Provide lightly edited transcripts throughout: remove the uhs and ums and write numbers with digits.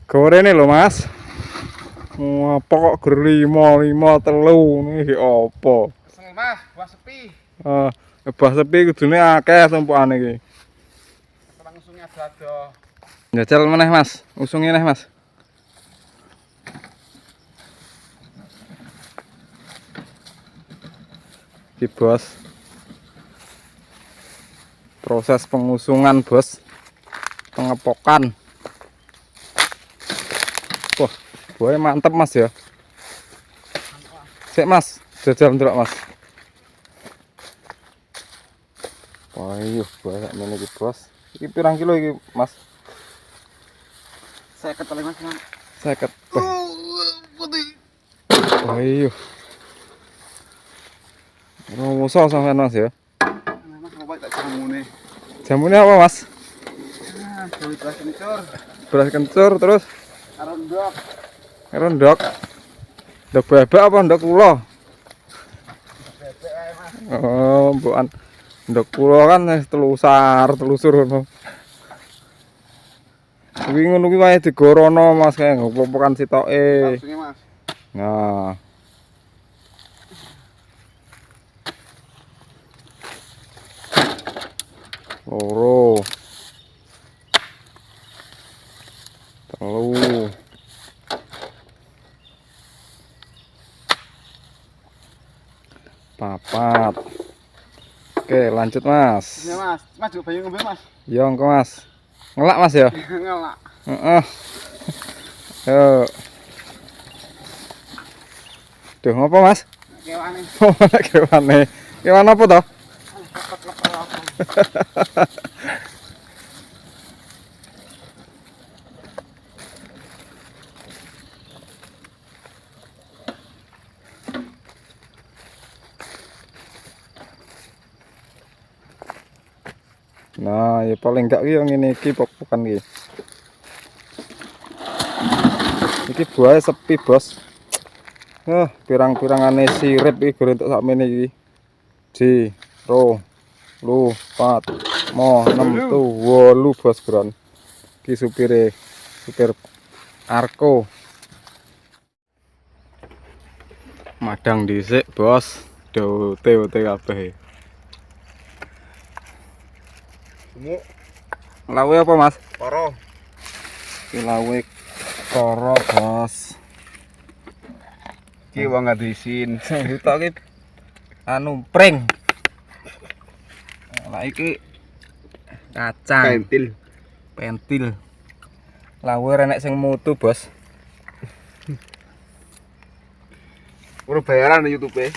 Gorene lho, Mas. Apa kok gur 5 5 3 ngono iki apa? Kesel Mas, buah sepi. Eh, buah sepi kudune akeh tumpukane iki. Langsungnya ada-ada. Njajal meneh, Mas. Usunge neh, Mas. Iki, Bos. Proses pengusungan, Bos. Pengepokan. Wah, buahnya mantep, Mas ya. Sik, Mas. Jajal ndelok, Mas. Wah, iya, buah sak mene iki, Bos. Iki pirang kilo iki, Mas? Saya keteli Mas. 50. Putih. Oh iya. Rusak sampean Mas ya. Mas apa tak jamune? Jamune apa Mas? Ah, gawe beras kencur, Beras kencur terus karo ndok. karo ndok. Ndok bebek apa ndok kula? Bebek ae Mas. Oh, mbokan ndok kula kan wis telusar, telusur ngono. Kuwi ngono kuwi wae digorono Mas kae ngopokan sitoke. Langsungnya Mas. Nah. Loro. Telu. Papat. Oke, lanjut Mas. Iya Mas, Mas juga banyu ngombe Mas. Yo engko Mas. Ngelak Mas ya? Ngelak. Heeh. Yo. Duh, ngopo Mas? Kewane. Kewane. Kewan apa toh? Lepet-lepet apa. Nah, ya paling enggak ki yang ngene iki pok-pokan iki. Iki buahe sepi, Bos. Pirang-pirangane sirip iki gore entuk sakmene iki. Ji, ro, lu, pat, mo, nem, tu, wolu, Bos Gron. Iki supire, supir Arko. Madang dhisik, Bos. Do ote kabeh. Gemuk, Lawe apa, Mas? koro. Iki lawe koro, Bos. Iki wong ngadisin. Sing ditok iki anu pring. Lah iki kacang, Pentil. pentil. Lawe renek sing mutu, Bos. Ora bayaran YouTube e.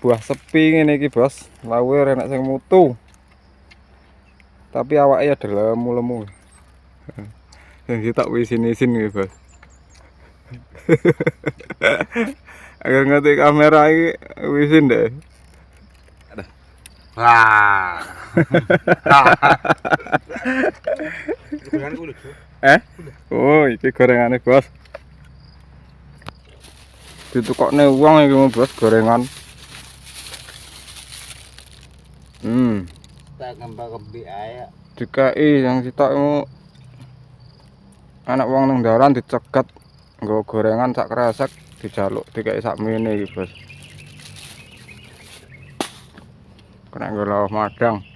Buah sepi ngene iki, Bos. Lawe renek sing mutu. Tapi awake ya lemu-lemu. Sing ditok wisin-isin iki, Bos. Agar ngerti kamera iki wisin deh. Wah. Gorengan kuwi lho. Eh? Oh, iki gorengane, Bos. Ditukokne wong iki mau, Bos, gorengan. Tak ngembang kebi ae. Dikai yang sitok mau anak wong ning dalan dicegat nggo gorengan sak kresek dijaluk dikai sak mene iki, Bos. Kena nggo lawuh madang.